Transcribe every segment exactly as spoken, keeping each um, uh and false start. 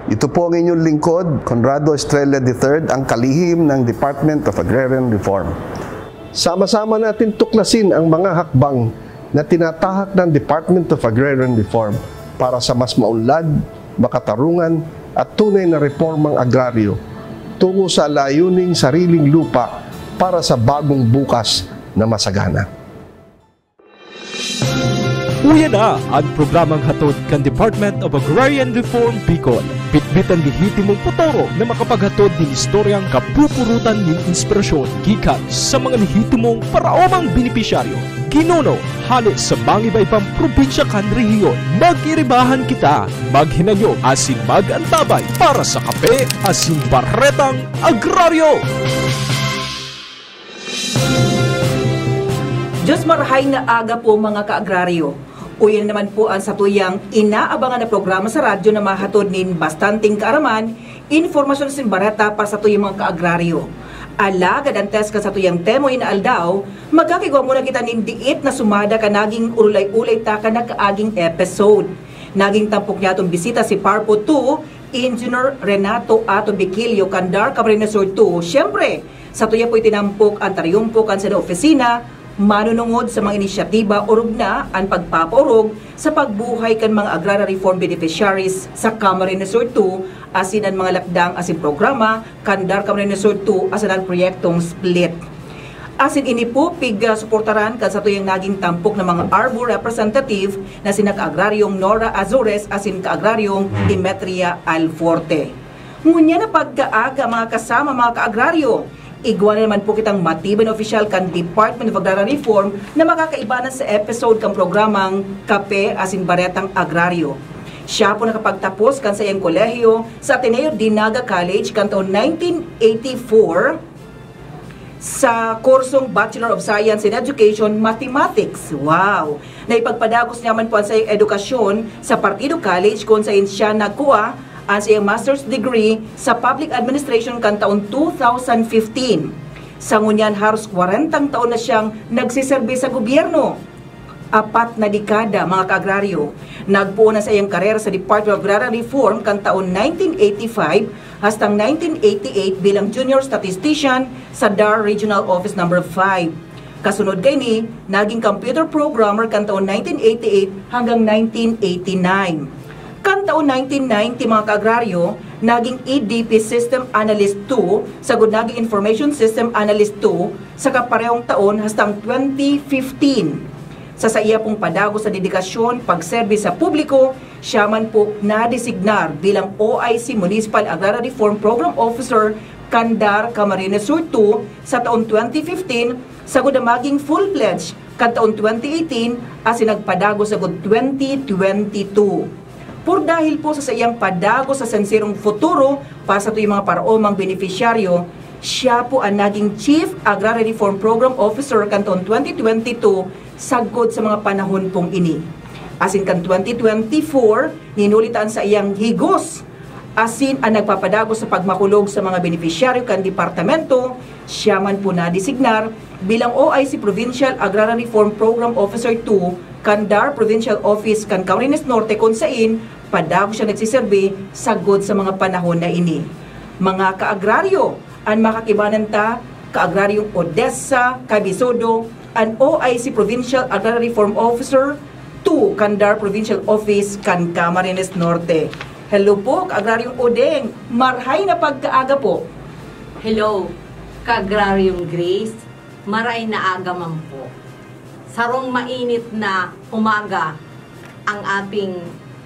Ito po ang inyong lingkod, Conrado Estrella the third, ang kalihim ng Department of Agrarian Reform. Sama-sama natin tuklasin ang mga hakbang na tinatahak ng Department of Agrarian Reform para sa mas maunlad, makatarungan at tunay na reformang agraryo tungo sa layuning sariling lupa para sa bagong bukas na masagana. Uya na an programang hatod kan Department of Agrarian Reform Bicol. Bitbit an lehitimong potoro na makapaghatod nin istoryang kapupurutan nin inspirasyon gikan sa mga lehitimong paraomang benepisyaryo, ginuno, hale sa mga iba-ibang probinsya kan rehiyon. Mag-iribahan kita, maghinanyog asin mag-antabay para sa Kape asin Baretang Agraryo! Diyos marhay na aga po, mga kaagraryo. Uyan naman po ang satuyang inaabangan na programa sa radyo na mahatod nin bastanteng kaaraman, informasyon sin bareta para satuyang mga kaagraryo. Alagad antes kan satuyang tema na aldaw, magkakigwa muna kita nin diit na sumada kan naging urulay-ulay ta kan nakaaging episode. Naging tampok niyaton bisita si Parpo two, Engineer Renato Ato Biquilio kan DAR Camarines Sur two. Siyempre, satuya po itinampok an tariyumpo kan sadang opisina, manunungod sa mga inisyatiba orog na an pagpapaorog sa pagbuhay kan mga agrarian reform beneficiaries sa Camarines Sur two asin an mga lakdang asin programa kan DAR Camarines Sur two asin an proyektong SPLIT. Asin ini po pig-suportaran kan satuyang naging tampok na mga ARBO representative na sina Kaagraryong Nora Azores asin Kaagraryong Demetria Alforte. Ngunyan na pagkaaga, mga kasama, mga kaagraryo, igwa na naman po kitang matibay na opisyal kan Department of Agrarian Reform na makakaibanan sa episode kan programang Kape asin Baretang Agraryo. Siya po nakapagtapos kan saiyang kolehiyo sa Ateneo de Naga College kan taon nineteen eighty-four sa kursong Bachelor of Science in Education, Mathematics. Wow! Naipagpadagos niya man po an saiyang edukasyon sa Partido College, kun saen siya nagkua an saiyang master's degree sa Public Administration kan taon two thousand fifteen. Sa ngunyan, haros kwarentang taon na siyang nagseserbi sa gobyerno. Apat na dekada, mga kaagraryo. Nagpoon na sa iyang karera sa Department of Agrarian Reform kan taon nineteen eighty-five hastang nineteen eighty-eight bilang junior statistician sa DAR Regional Office Number five. Kasunod kaini, naging computer programmer kan taon nineteen eighty-eight hanggang nineteen eighty-nine. Kan taon nineteen ninety, mga kaagraryo, naging E D P System Analyst two, sagud naging Information System Analyst two, sa kaparehong taon hastang twenty fifteen. Sa saiya pong padagos na dedikasyon, pagserbi sa publiko, siya man po nadesignar bilang O I C Municipal Agrarian Reform Program Officer kan DAR Camarines Sur two sa taon twenty fifteen, sagud na maging full-fledged kan taon twenty eighteen asin nagpadagos sagud twenty twenty-two. Por dahil po sa saiyang padagos na senserong futuro para satuyang mga paraomang benepisyaryo, siya po an naging Chief Agrarian Reform Program Officer kan taon twenty twenty-two sagkod sa mga panahon pong ini. Asin kan twenty twenty-four, ninuli ta an saiyang higos asin an nagpapadagos sa pagmakulog sa mga benepisyaryo kan departamento, siya man po nadesignar bilang O I C Provincial Agrarian Reform Program Officer two kan DAR Provincial Office kan Camarines Norte, kun sain padagos siya nagsiserbi sagkod sa mga panahon na ini. Mga kaagraryo, an makakibanan ta, Kaagraryong Odessa Cabisodo, an O I C Provincial Agrarian Reform Officer two kan DAR Provincial Office kan Camarines Norte. Hello po, Kaagraryong Odeng. Marhay na pagkaaga po. Hello, Kaagraryong Grace. Maray na aga man po. Sarong mainit na umaga ang ating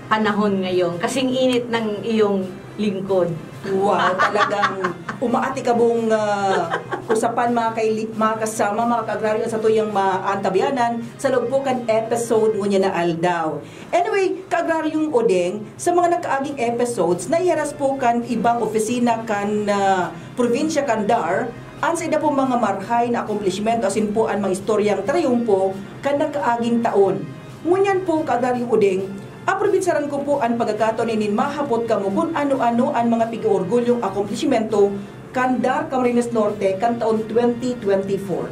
panahon ngayon. Kasing init ng iyong lingkod. Wow, talagang umaati kabong ah, usapan, mga, kaili- mga kasama, mga kaagraryo, sa tuyang maantabayanan sa loob po kan episode ngunyan na aldaw. Anyway, Kaagraryong Odeng, sa mga nakaaging episodes, naihiras po kan ibang opisina kan ah, probinsya kan DAR, an saida po mga marhay na akomplishmento asin po an mga istoryang trayumpo kan nakaaging taon. Ngunyan po, Kaagraryong Odeng, aprobitsaran ko po an pagkakataon ini nin mahapot kamo kun ano-ano an mga pig-oorgulyong akomplishmento kan DAR Camarines Norte kan taon twenty twenty-four.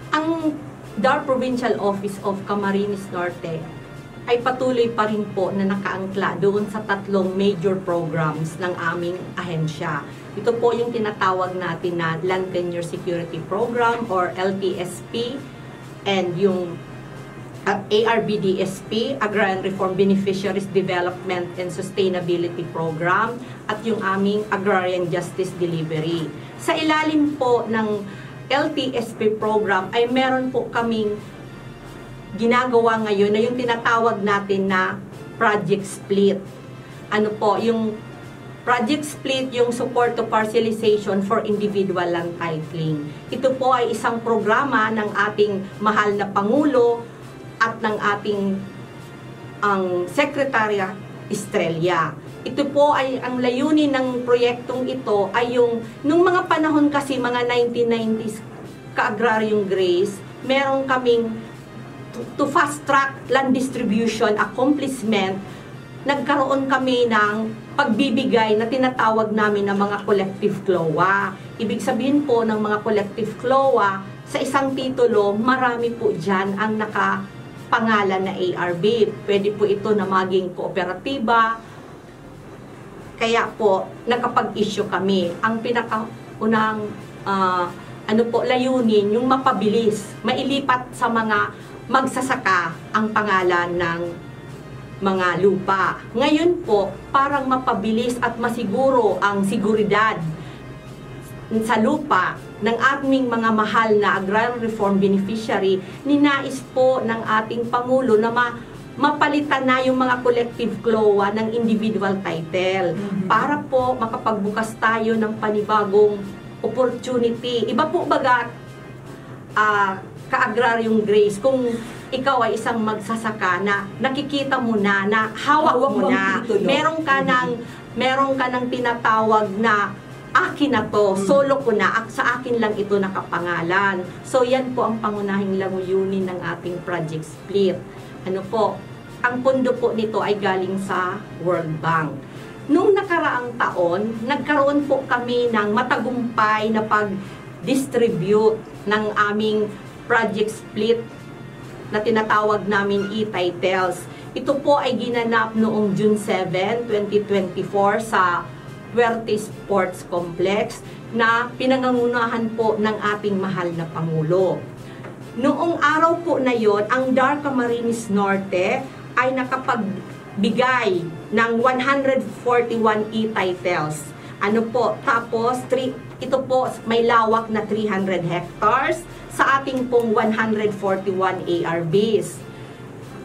Ang DAR Provincial Office of Camarines Norte ay patuloy pa rin po na nakaangkla doon sa tatlong major programs ng aming ahensya. Ito po yung tinatawag natin na Land Tenure Security Program or L T S P, and yung uh, A R B D S P, Agrarian Reform Beneficiaries Development and Sustainability Program, at yung aming Agrarian Justice Delivery. Sa ilalim po ng L T S P program ay meron po kaming ginagawa ngayon na yung tinatawag natin na project split. Ano po, yung project split, yung support to parcelization for individual land titling. Ito po ay isang programa ng ating mahal na Pangulo at ng ating ang Sekretarya Estrella. Ito po ay ang layunin ng proyektong ito ay yung nung mga panahon kasi mga nineteen nineties ka-agraryong Grace, meron kaming to, to fast track land distribution accomplishment, nagkaroon kami ng pagbibigay na tinatawag namin na mga collective CLOA. Ibig sabihin po ng mga collective CLOA, sa isang titulo, marami po dyan ang nakapangalan na A R B. Pwede po ito na maging kooperatiba. Kaya po, nakapag-issue kami. Ang pinakaunang ah, ano po, layunin, yung mapabilis, mailipat sa mga magsasaka ang pangalan ng mga lupa. Ngayon po, parang mapabilis at masiguro ang seguridad sa lupa ng ating mga mahal na agrarian reform beneficiary, ninais po ng ating Pangulo na ma- mapalitan na yung mga collective CLOA ng individual title. Mhm. Para po makapagbukas tayo ng panibagong opportunity. Iba po baga, ah, ka-agraryong Grace, kung ikaw ay isang magsasaka na nakikita mo na, na hawak Hawak mo mo ang na, titulo. meron ka Mhm. ng meron ka ng tinatawag na akin na to, Mm. solo ko na, ak- sa akin lang ito nakapangalan. So yan po ang pangunahing layunin ng ating project split. Ano po, ang pondo po nito ay galing sa World Bank. Nung nakaraang taon, nagkaroon po kami ng matagumpay na pag-distribute ng aming project split na tinatawag namin e-titles. Ito po ay ginanap noong June seven, twenty twenty-four sa Fuerte Sports Complex na pinangangunahan po ng ating mahal na Pangulo. Noong araw po na yon, ang DAR Camarines Norte ay nakapagbigay ng one hundred forty-one e-titles. Ano po? Tapos, three, ito po may lawak na three hundred hectares sa ating pong one hundred forty-one A R Bs.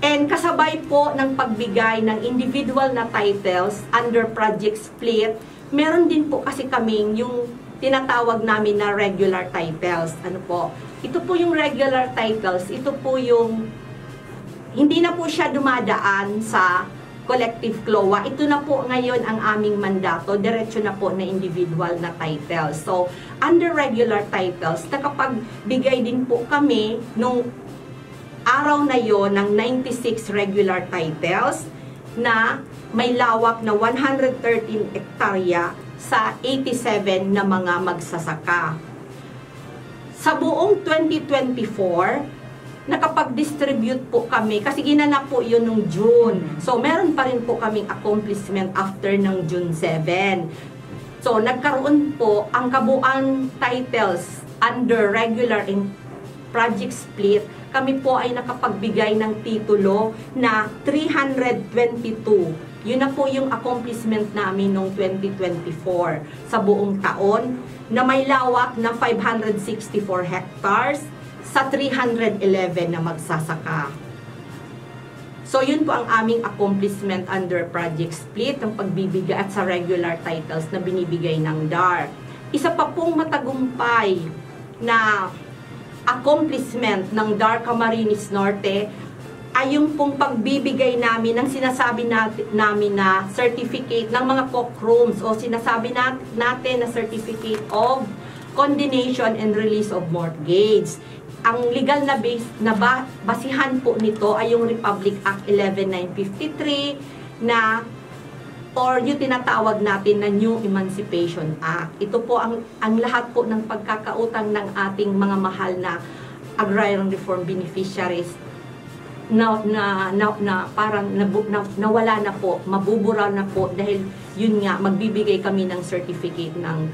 And kasabay po ng pagbigay ng individual na titles under Project Split, meron din po kasi kaming yung tinatawag namin na regular titles. Ano po? Ito po yung regular titles. Ito po yung hindi na po siya dumadaan sa collective CLOA. Ito na po ngayon ang aming mandato. Diretso na po na individual na titles. So, under regular titles, nakapagbigay din po kami nung araw na yon ng ninety-six regular titles na may lawak na one hundred thirteen hektarya sa eighty-seven na mga magsasaka. Sa buong twenty twenty-four, nakapag-distribute po kami kasi ginanap po yun nung June. So, meron pa rin po kaming accomplishment after ng June seven. So, nagkaroon po ang kabuang titles under regular and project split. Kami po ay nakapagbigay ng titulo na three hundred twenty-two. Yun na po yung accomplishment namin noong twenty twenty-four sa buong taon na may lawak na five hundred sixty-four hectares sa three hundred eleven na magsasaka. So, yun po ang aming accomplishment under Project Split, ang pagbibigay at sa regular titles na binibigay ng DAR. Isa pa pong matagumpay na accomplishment ng DAR Camarines Norte ay yung pong pagbibigay namin ng sinasabi nat- namin na certificate ng mga COCROMs o sinasabi nat- natin na Certificate of Condonation and Release of Mortgage. Ang legal na base na ba, basihan po nito ay yung Republic Act eleven nine fifty-three na or yung tinatawag natin na New Emancipation Act. Ito po ang ang lahat po ng pagkakautang ng ating mga mahal na agrarian reform beneficiaries na, na, na, na parang nabu- na, nawala na po, mabubura na po dahil yun nga, magbibigay kami ng certificate ng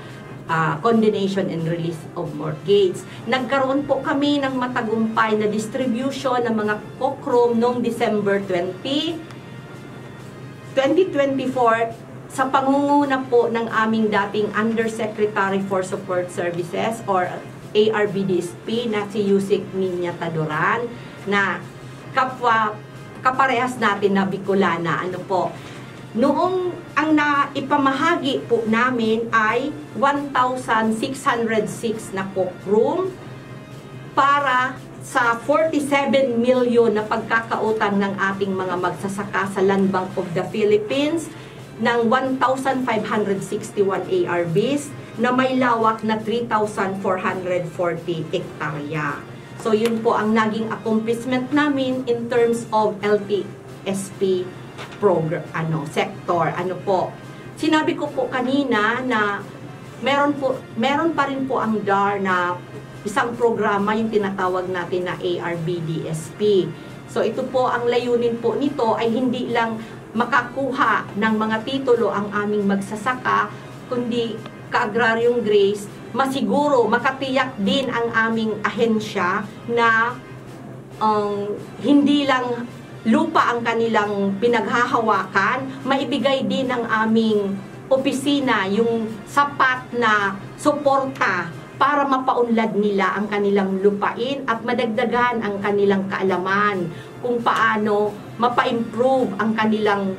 ah, condonation and release of mortgage. Nagkaroon po kami ng matagumpay na distribution ng mga COCROM noong December twenty, twenty twenty-four, sa pangunguna po ng aming dating Undersecretary for Support Services or A R B D S P na si Yusek Niña Taduran, na kapwa, kaparehas natin na Bicolana. Ano po? Noong ang naipamahagi po namin ay one thousand six hundred six na COCROM para sa forty-seven million na pagkakautang ng ating mga magsasaka sa Land Bank of the Philippines ng one thousand five hundred sixty-one A R Bs na may lawak na three thousand four hundred forty hektarya. So, yun po ang naging accomplishment namin in terms of L T S P progr-, ano, sector. Ano po? Sinabi ko po kanina na meron po, meron pa rin po ang DAR na isang programa, yung tinatawag natin na A R B D S P. So, ito po, ang layunin po nito ay hindi lang makakuha ng mga titulo ang aming magsasaka, kundi ka-agraryong Grace, masiguro, makatiyak din ang aming ahensya na, um, hindi lang lupa ang kanilang pinaghahawakan, maibigay din ng aming opisina yung sapat na suporta para mapaunlad nila ang kanilang lupain at madagdagan ang kanilang kaalaman kung paano mapa-improve ang kanilang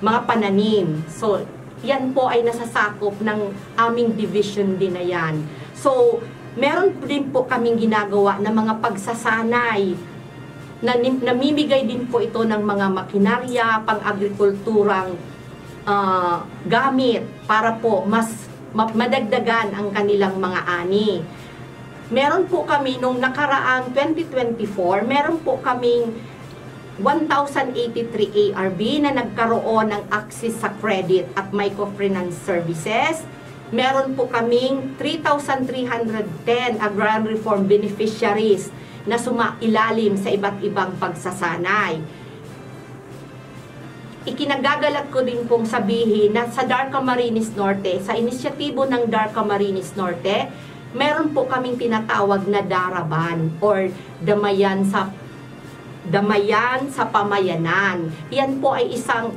mga pananim. So, yan po ay nasasakop ng aming division din na yan. So, meron din po kaming ginagawa na mga pagsasanay na ni-, namimigay din po ito ng mga makinarya, pang-agrikulturang, ah, gamit para po mas ma-, madagdagan ang kanilang mga ani. Meron po kami nung nakaraang twenty twenty-four, meron po kaming one thousand eighty-three A R B na nagkaroon ng access sa credit at microfinance services. Meron po kaming three thousand three hundred ten agrarian reform beneficiaries na sumailalim sa iba't ibang pagsasanay. Ikinagagalak ko din pong sabihin na sa DAR Camarines Norte, sa inisyatibo ng DAR Camarines Norte, meron po kaming tinatawag na DARABAN or Damayan sa, Damayan sa Pamayanan. Yan po ay isang,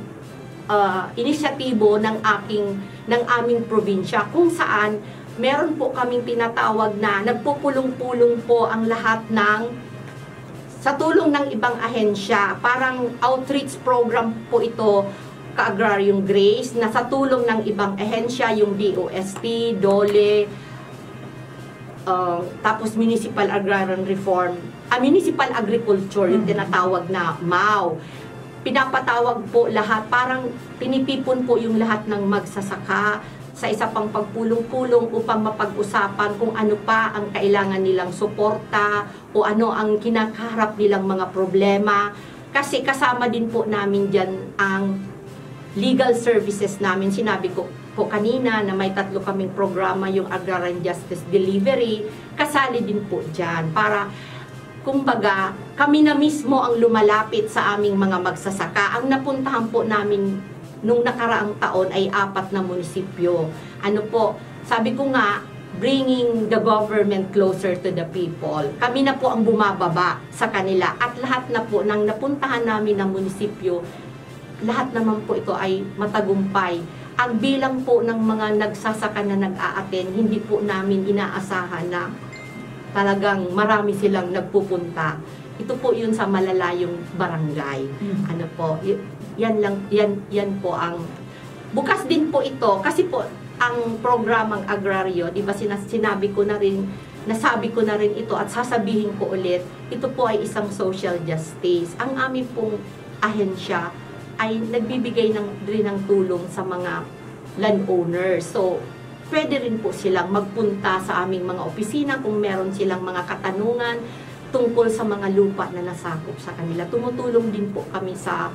ah, inisyatibo ng aking, ng aming probinsya kung saan meron po kaming tinatawag na nagpupulong-pulong po ang lahat ng, sa tulong ng ibang ahensya. Parang outreach program po ito, ka-agraryong Grace, na sa tulong ng ibang ahensya, yung D O S T, DOLE, uh, tapos Municipal Agrarian Reform, ah, Municipal Agriculture, yung Mm. tinatawag na MAO. Pinapatawag po lahat, parang tinitipon po yung lahat ng magsasaka sa isa pang pagpulong-pulong upang mapag-usapan kung ano pa ang kailangan nilang suporta o ano ang kinakaharap nilang mga problema. Kasi kasama din po namin dyan ang legal services namin. Sinabi ko po kanina na may tatlo kaming programa, yung Agrarian Justice Delivery, kasali din po dyan para, kumbaga, kami na mismo ang lumalapit sa aming mga magsasaka. Ang napuntahan po namin nung nakaraang taon ay apat na munisipyo. Ano po, sabi ko nga, bringing the government closer to the people. Kami na po ang bumababa sa kanila at lahat na po ng napuntahan namin na munisipyo, lahat naman po ito ay matagumpay. Ang bilang po ng mga nagsasaka na nag-a-attend, hindi po namin inaasahan na talagang marami silang nagpupunta. Ito po yun sa malalayong barangay. Mm. Ano po, y-, yan lang, yan, yan po ang, bukas din po ito, kasi po, ang programang agraryo, di ba, sinas-, sinabi ko na rin, nasabi ko na rin ito at sasabihin ko ulit, ito po ay isang social justice. Ang amin pong ahensya ay nagbibigay ng, rin ng tulong sa mga landowners. So, pwede rin po silang magpunta sa aming mga opisina kung meron silang mga katanungan tungkol sa mga lupa na nasakop sa kanila. Tumutulong din po kami sa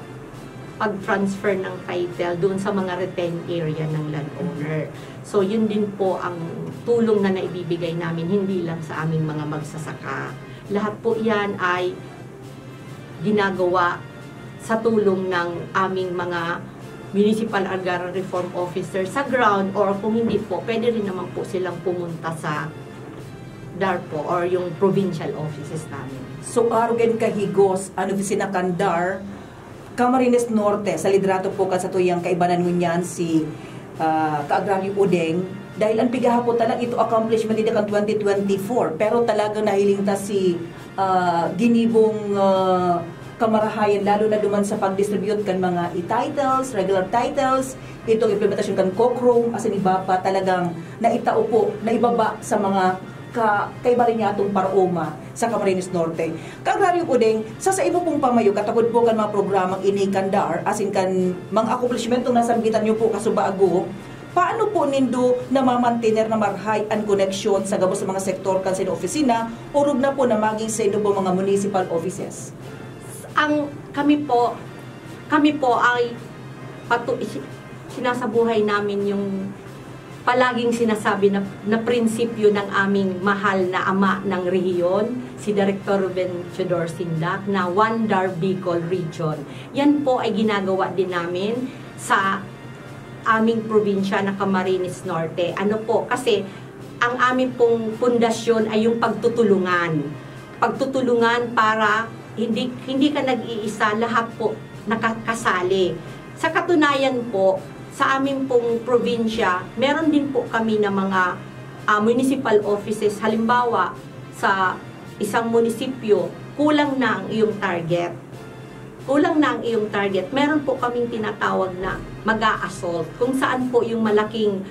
pag-transfer ng title doon sa mga retained area ng landowner. So, yun din po ang tulong na naibibigay namin, hindi lang sa aming mga magsasaka. Lahat po yan ay ginagawa sa tulong ng aming mga Municipal Agrarian Reform Officer sa ground, or kung hindi po, pwede rin naman po silang pumunta sa DAR po or yung provincial offices namin. So, arog and kahigos an opisina kan DAR, Camarines Norte, sa liderato po kan satuyang kaibanan ngunyan si, ah, Ka-Agraryo Odeng, dahil ang pigaha po talaga ito accomplishment dito kan twenty twenty-four, pero talagang nahiling ta si, ah, ginibong, ah, kamarahayan, lalo na duman sa pag-distribute kan mga e-titles, regular titles, itong implementasyon kan COCROM, asin iba pa, talagang naitao po, naibaba sa mga ka-, kaiba rin niya atong paraoma sa Camarines Norte. Ka-Agraryo Odeng, sa, sa imo pong pamayo, katagod po kan mga programang ini kan DAR, asin kan mga akomplishmentong nasambitan niyo po kasubago, paano po nindo namamantener na marahay an koneksyon sa gabos sa mga sektor kan sa inyong opisina, orog na po na maging sa indo po mga municipal offices? Ang, kami po, kami po ay patu-, si-, sinasabuhay namin yung palaging sinasabi na, na prinsipyo ng aming mahal na ama ng rehiyon, si Director Ruben Teodoro Sindak, na One DAR Bicol Region. Yan po ay ginagawa din namin sa aming probinsya na Camarines Norte. Ano po, kasi ang aming pong pundasyon ay yung pagtutulungan. Pagtutulungan para hindi, hindi ka nag-iisa, lahat po nakakasali. Sa katunayan po, sa aming pong probinsya, meron din po kami na mga, ah, municipal offices. Halimbawa, sa isang munisipyo, kulang na ang iyong target. Kulang na ang iyong target. Meron po kaming tinatawag na mag-a-assault, kung saan po yung malaking,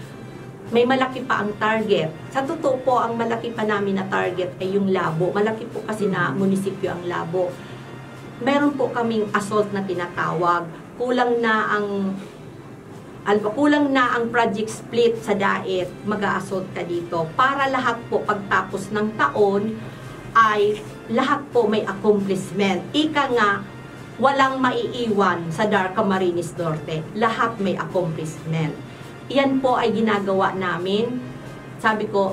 may malaki pa ang target. Sa totoo po, ang malaki pa namin na target ay yung Labo. Malaki po kasi na munisipyo ang Labo. Meron po kaming assault na tinatawag. Kulang na ang, alba, kulang na ang project split sa DAET, mag-a-assault ka dito. Para lahat po, pagtapos ng taon, ay lahat po may accomplishment. Ika nga, walang maiiwan sa DAR Camarines Norte. Lahat may accomplishment. Iyan po ay ginagawa namin. Sabi ko,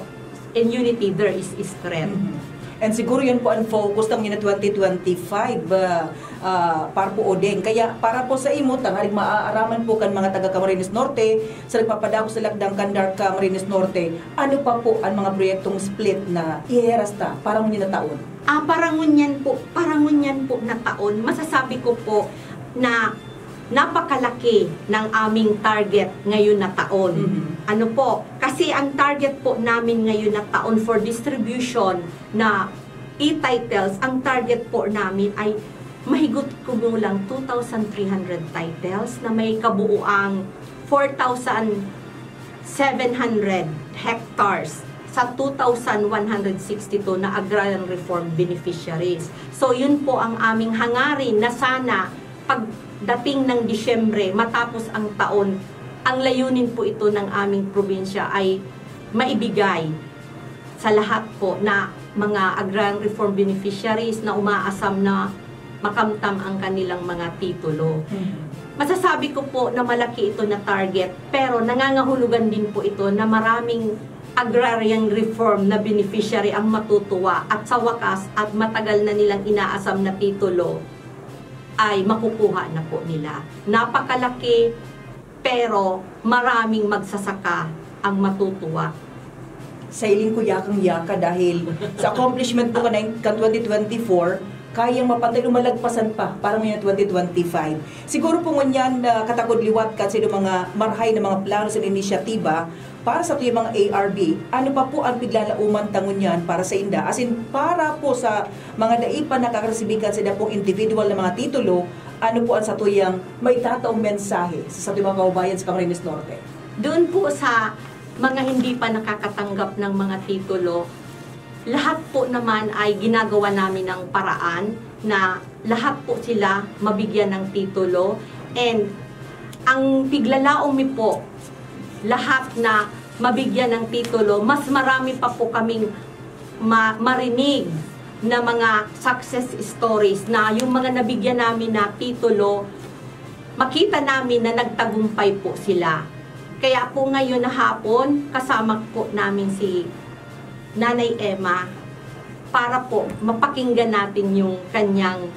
"In unity, there is strength." Mhm. And siguro yun po ang focus ng Unit twenty twenty-five, ah, ah, Parpo Odeng. Kaya para po sa imo, tanganing maaaraman po kan mga taga Camarines Norte, sa nagpapadagos sa lakdang kan DAR Camarines Norte, ano pa po ang mga proyektong split na iheheras ta para ngunyan na taon? Ah, para ngunyan po, para ngunyan po na taon, masasabi ko po na napakalaki ng aming target ngayon na taon. Mhm. Ano po? Kasi ang target po namin ngayon na taon for distribution na e-titles, ang target po namin ay mahigot kumulang two thousand three hundred titles na may kabuuang four thousand seven hundred hectares sa two thousand one hundred sixty-two na agrarian reform beneficiaries. So, yun po ang aming hangarin na sana pagdating ng Disyembre, matapos ang taon, ang layunin po ito ng aming probinsya ay maibigay sa lahat po na mga agrarian reform beneficiaries na umaasam na makamtan ang kanilang mga titulo. Mhm. Masasabi ko po na malaki ito na target, pero nangangahulugan din po ito na maraming agrarian reform na beneficiary ang matutuwa at sa wakas at matagal na nilang inaasam na titulo ay makukuha na po nila. Napakalaki, pero maraming magsasaka ang matutuwa. Sa hiling ko, yakang-yaka dahil sa accomplishment po kanay-, kan twenty twenty-four, kayang mapantay o malagpasan pa para ngayon twenty twenty-five. Siguro po ngunyan, ah, katagod liwat kan sa mga marahay na mga plano sa inisyatiba para sa tuyang mga A R B, ano pa po ang piglalauman ta ngunyan para sa inda? As in, para po sa mga dai pa nakakaresibi kan sa inda pong individual na mga titulo, ano po ang satuyang maitataong mensahe sa satuyang mga kababayan sa Camarines Norte? Doon po sa mga hindi pa nakakatanggap ng mga titulo, lahat po naman ay ginagawa namin ng paraan na lahat po sila mabigyan ng titulo. And ang piglalaom mi po, lahat na mabigyan ng titulo, mas marami pa po kaming ma-, marinig na mga success stories na yung mga nabigyan namin na titulo, makita namin na nagtagumpay po sila. Kaya po ngayon na hapon, kasama po namin si Nanay Emma para po mapakinggan natin yung kanyang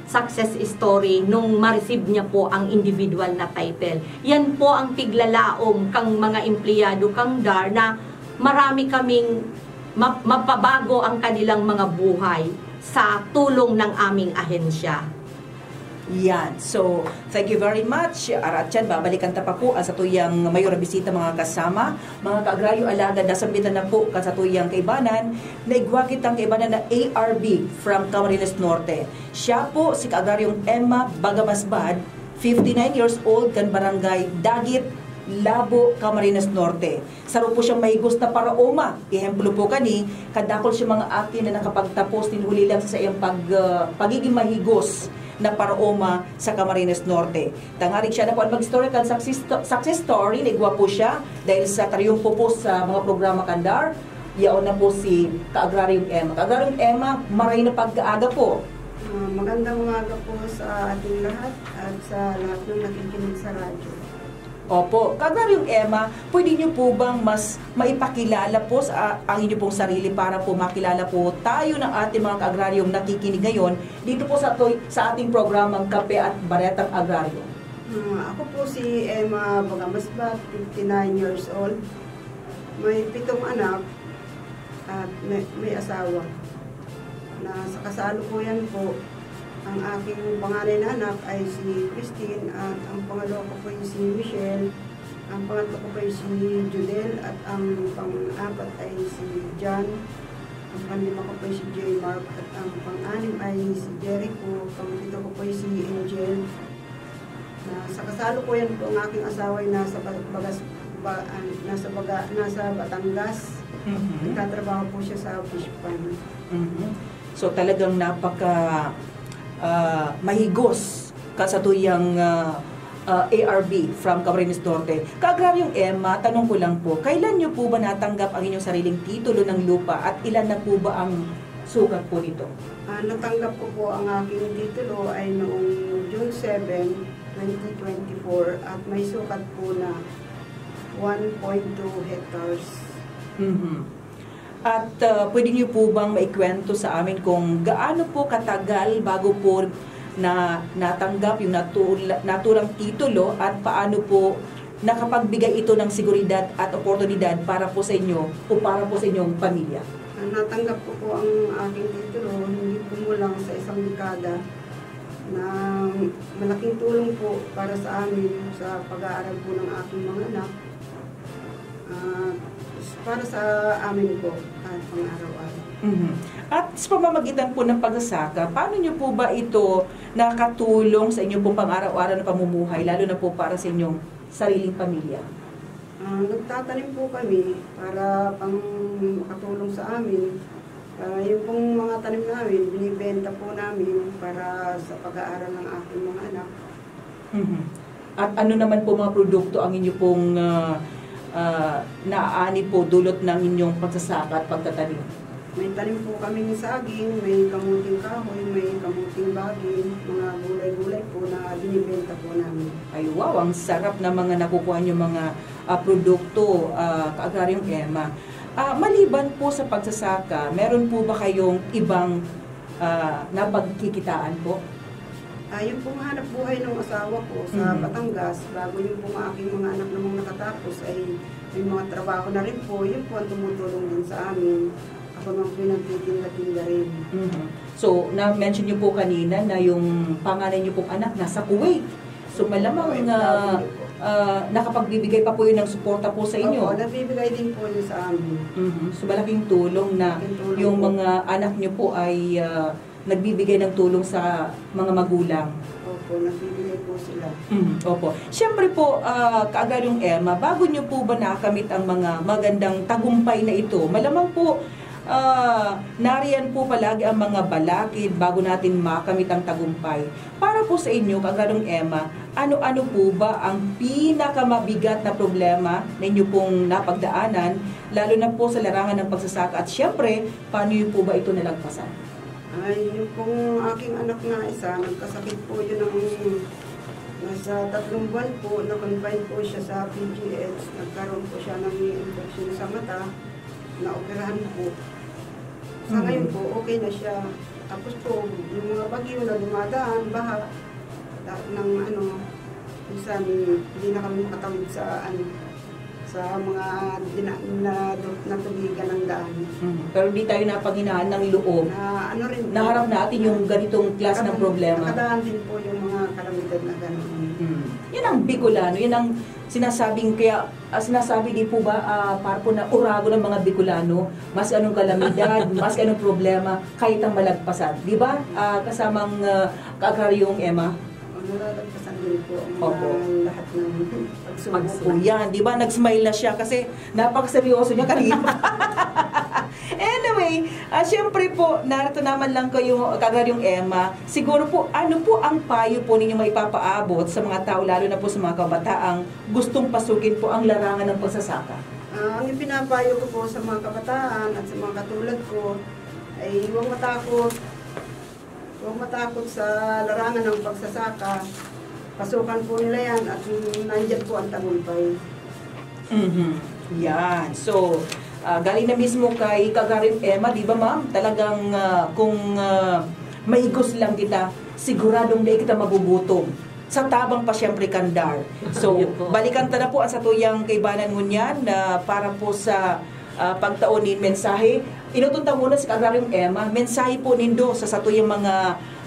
success story nung ma-receive niya po ang individual na title. Yan po ang piglalaom kang mga empleyado kang DAR na marami kaming ma-, mapabago ang kanilang mga buhay sa tulong ng aming ahensya. Yan. So, thank you very much. Aratyan, babalikan ta pa po ang satuyang mayor na bisita, mga kasama. Mga ka-agraryo, alagad nasambitan na po kan satuyang kaibanan, naigwa kitang kaibanan na A R B from Camarines Norte. Siya po si Ka-agraryong Emma Bagamasbad, fifty-nine years old, kan Barangay Dagit, Labo, Camarines Norte. Saro po siyang mahigos na paraoma. Ehemplo po kani, kadakol siya mga aki na nakapagtapos nin huli lang sa saiyang pag, ah, pagiging mahigos na paraoma sa Camarines Norte. Tangarig siya na po ang mag-story kan success, success story, naigwa po siya dahil sa triyumpo po sa mga programa kan DAR. Yaon na po si Ka-agraryong Emma. Ka-agraryong Emma, maray na pag-aaga po. Ah, magandang umaga po sa ating lahat at sa lahat ng nakikinig sa radyo. Opo. Ka-agraryong Emma, pwede niyo po bang mas maipakilala po sa, ang inyo pong sarili para po makilala po tayo ng ating mga ka-agraryong nakikinig ngayon dito po sa, toy, sa ating programang Kape at Baretang Agraryo? Ah, ako po si Emma Bagamasbat, fifty-nine years old. May pitong anak at may, may asawa. Na sa kasalukuyan po, ang aking panganay na anak ay si Christine at ang pangalawa ko po ay si Michelle. Ang pangatlo ko po ay si Judel at ang pang-apat ay si John. Ang panglima ko po ay si J Mark at ang pang-anim ay si Jericho. Pangpito ko po ay si Angel. Na sa kasalukuyan po, ang aking asawa ay nasa Ba-, Bagas, ba, ah, nasa Baga, nasa Batangas. Mhm. Nagtatrabaho po siya sa fish pond. Mhm. So, talagang napaka, ah, mahigos ka sa tuyang, ah, ah, A R B from Camarines Norte. Ka-agraryong Emma, tanong ko lang po, kailan niyo po ba natanggap ang inyong sariling titulo ng lupa at ilan na po ba ang sukat po nito? Ah, natanggap ko po ang aking titulo ay noong June seven, twenty twenty-four, at may sukat po na one point two hectares. Mhm. At, ah, pwede niyo po bang maikwento sa amin kung gaano po katagal bago po na natanggap yung natula-, naturang titulo at paano po nakapagbigay ito ng seguridad at oportunidad para po sa inyo o para po sa inyong pamilya? Ah, natanggap ko po ang aking titulo, hindi kumulang sa isang dekada, na malaking tulong po para sa amin sa pag-aaral po ng aking mga anak. Ah, para sa amin po at pang-araw-araw. Mhm. At sa pamamagitan po ng pagsasaka, paano niyo po ba ito nakatulong sa inyo pong pang-araw-araw na pamumuhay, lalo na po para sa inyong sariling pamilya? Ah, nagtatanim po kami para pang makatulong sa amin. Ah, yung pong mga tanim namin, binibenta po namin para sa pag-aaral ng aking mga anak. Mhm. At ano naman po mga produkto ang inyo pong, ah, ah, naaani po dulot ng inyong pagsasaka at pagtatanim? May tanim po kaming saging, may kamuting kahoy, may kamuting baging, mga gulay-gulay po na binibenta po namin. Ay, wow, ang sarap na mga nakukuha niyo mga, ah, produkto, ah, Ka-agraryong Emma. Ah, maliban po sa pagsasaka, meron po ba kayong ibang, ah, napagkikitaan po? Ah, yung pong hanap buhay ng asawa ko sa Mhm. Batangas, bago yung pong aking mga anak namang nakatapos ay may mga trabaho na rin po. Yun po ang tumutulong din sa amin. Ako naman po yung nagtitinda-tinda rin. Mhm. So, na-mention niyo po kanina na yung panganay niyo pong anak nasa Kuwait. So, malamang, Kuwait, ah, sabi niyo po. ah, nakapagbibigay pa po yun ng suporta po sa inyo. Opo, nagbibigay din po yun sa amin. Mhm. So, malaking tulong na Malaking tulong yung po. mga anak niyo po ay, ah, nagbibigay ng tulong sa mga magulang. Opo, nagbibigay po sila. Mm, opo. Siyempre po, ah, Ka-agraryong Emma, bago niyo po ba nakamit ang mga magandang tagumpay na ito? Malamang po, ah, nariyan po palagi ang mga balakid bago natin makamit ang tagumpay. Para po sa inyo, Ka-agraryong Emma, ano-ano po ba ang pinakamabigat na problema na inyo pong napagdaanan, lalo na po sa larangan ng pagsasaka? At siyempre, paano niyo po ba ito nalagpasan? Ay, yung pong aking anak na isa, nagkasakit po yun ng nasa tatlong buwan po, na-confine po siya sa P G H. Nagkaroon po siya ng infection sa mata, naoperahan po. Sa ngayon po, okay na siya. Tapos po, yung mga bagyo na dumadaan, baha, ta- ng ano, minsan hindi na kami makatawid sa ano, sa mga dina, na, natubigan ng daan. Mm. Pero di tayo napanghinaan ng loob. Na ano rin po, Naharap natin yung ganitong klase ng nakadaan- problema. Nakadaan din po yung mga kalamidad na gano'n. Mm. Yan ang Bicolano, yan ang sinasabing kaya ah, sinasabi di po ba, ah, Parpo, na oragon ang mga Bicolano, mas anong kalamidad, mas anong problema, kaya itang malagpasan. Di ba, ah, kasamang ah, kaagraryong Emma? Ang nalalagpasan din po ang Opo. mga lahat ng pagsubok. Pagsubok. Yan, di ba? Nag-smile na siya kasi napakaseryoso niya kanina. Anyway, ah, siyempre po, narito naman lang kayo, kaagraryong Emma. Siguro po, ano po ang payo po ninyo maipapaabot sa mga tao, lalo na po sa mga kabataang gustong pasukin po ang larangan ng pagsasaka? Ah, ang ipinapayo ko po sa mga kabataan at sa mga katulad ko ay huwag matakot. Huwag matakot sa larangan ng pagsasaka. Pasukan po nila yan at nandiyan po ang tagumpay. Mhm. Yan. So, ah, galing na mismo kay Kaagraryong Emma, di ba, ma'am? Talagang ah, kung ah, mahigos lang kita, siguradong di kita magugutom. Sa tabang pa siyempre kan DAR. So, Yun po. Balikan ta na po ang satuyang kaibanan ngunyan na para po sa ah, pagtao nin mensahe. Inutong ta muna si Kaagraryong Emma, mensahe po nindo sa satuyang mga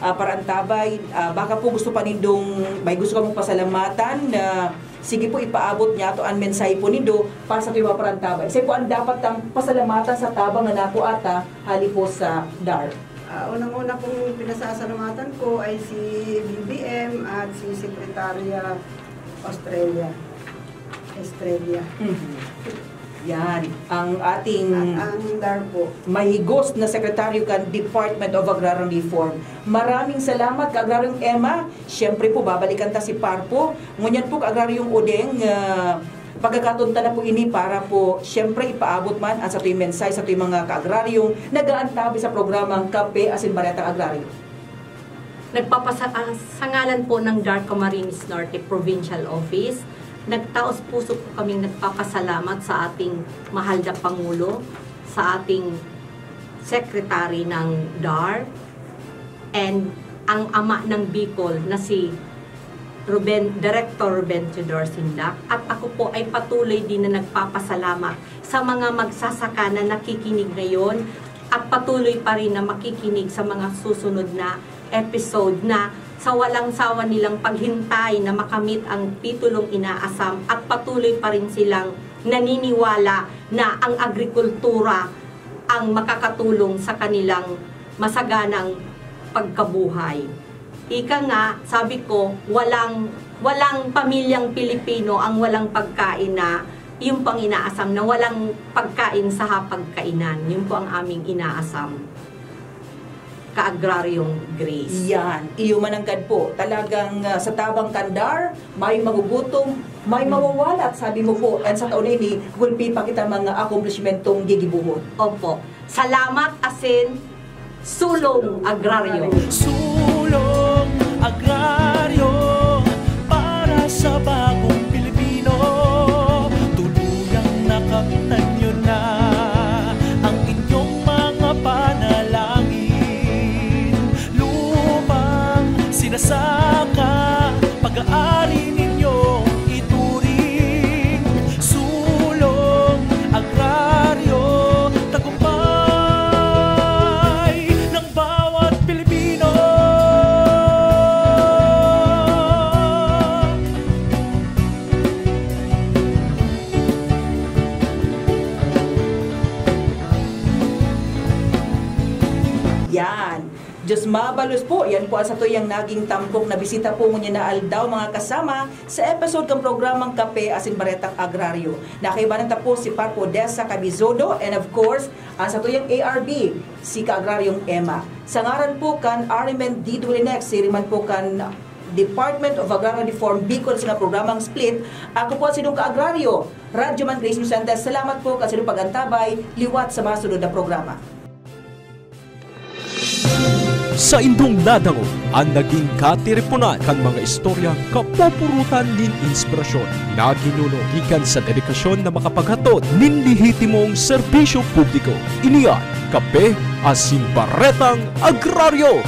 ah, paraantabay. Ah, baka po gusto pa nindong, may gusto kamong pasalamatan na sige po, ipaabot niyato an mensahe po nindo para sa tuyang mga paraantabay. Siya po ang dapat tang pasalamatan sa tabang na nakuha ta hali po sa DAR. Ah, unang-una pong pinasasalamatan ko ay si B B M at si Secretary Australia. Estrella. Mhm. Yan, ang ating At ang DAR po. mahigos na sekretaryo kan Department of Agrarian Reform. Maraming salamat, Kaagraryong Emma. Siyempre po, babalikan ta si Parpo. Ngunyan po, Kaagraryong Odeng, ah, pagkakataon ta na po ini para po, siyempre, ipaabot man ang satuyang mensahe sa satuyang mga kaagraryong nag-aantabay sa programang Kape asin Baretang Agraryo. Nagpapasa ah, sa ngalan po ng DAR Camarines Norte Provincial Office, nagtaos puso po kaming nagpapasalamat sa ating mahal na Pangulo, sa ating Secretary ng DAR, and ang ama ng Bicol na si Ruben, Director Ruben Teodoro Sindak. At ako po ay patuloy din na nagpapasalamat sa mga magsasaka na nakikinig ngayon at patuloy pa rin na makikinig sa mga susunod na episode na sa walang sawa nilang paghintay na makamit ang titulong inaasam at patuloy pa rin silang naniniwala na ang agrikultura ang makakatulong sa kanilang masaganang pagkabuhay. Ika nga, sabi ko, walang walang pamilyang Pilipino ang walang pagkain na yung pang inaasam na walang pagkain sa hapagkainan. Yun po ang aming inaasam. Kaagraryong Grace. Yan. Iyo mananggad po. Talagang ah, sa tabang kan DAR, may magugutom, may mawawalat. Sabi mo po, and sa taon na ini, gulpi pa kita mga akomplishmentong gigibuhon. Opo. Salamat asin Sulong Agraryo. Sulong Agraryo para sa bagong Pilipino. Tuluyang nakamtan nyo na ang inyong mga panalangin. Lupang sinasaka, pag-aari ninyong ituring. Sulong Agraryo, tagumpay ng bawat Pilipino. Yan. Diyos mabalos po, yan po ang satuyang naging tampok na bisita po ngunyan na aldaw, mga kasama, sa episode kan programang Kape asin Baretang Agraryo. Nakaibanan ta po si Parpo Dessa Cabizodo and of course, ang satuyang A R B, si Kaagraryong Emma. Sa ngaran po kan R M N D W N X, siring man po kan Department of Agrarian Reform Bicol sa programang Split, ako po ang sinong kaagraryo, Radyo Man Grace Lucentes. Salamat po kan sinong pag-antabay, liwat sa mga sunod na programa. Saindong nadangog an nagin katiriponan kan mga istoryang kapupurutan nin inspirasyon na ginuno gikan sa dedikasyon na makapaghatod nin lehitimong serbisyo publiko. Ini an Kape asin Baretang Agraryo.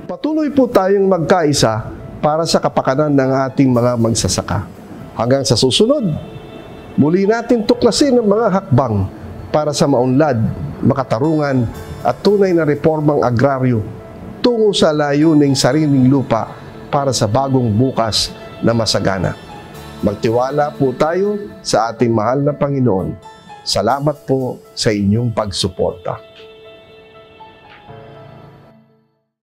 Patuloy po tayong magkaisa para sa kapakanan ng ating mga magsasaka. Hanggang sa susunod, muli natin tuklasin ang mga hakbang para sa maunlad, makatarungan at tunay na reformang agraryo tungo sa layuning sariling lupa para sa bagong bukas na masagana. Magtiwala po tayo sa ating mahal na Panginoon. Salamat po sa inyong pagsuporta.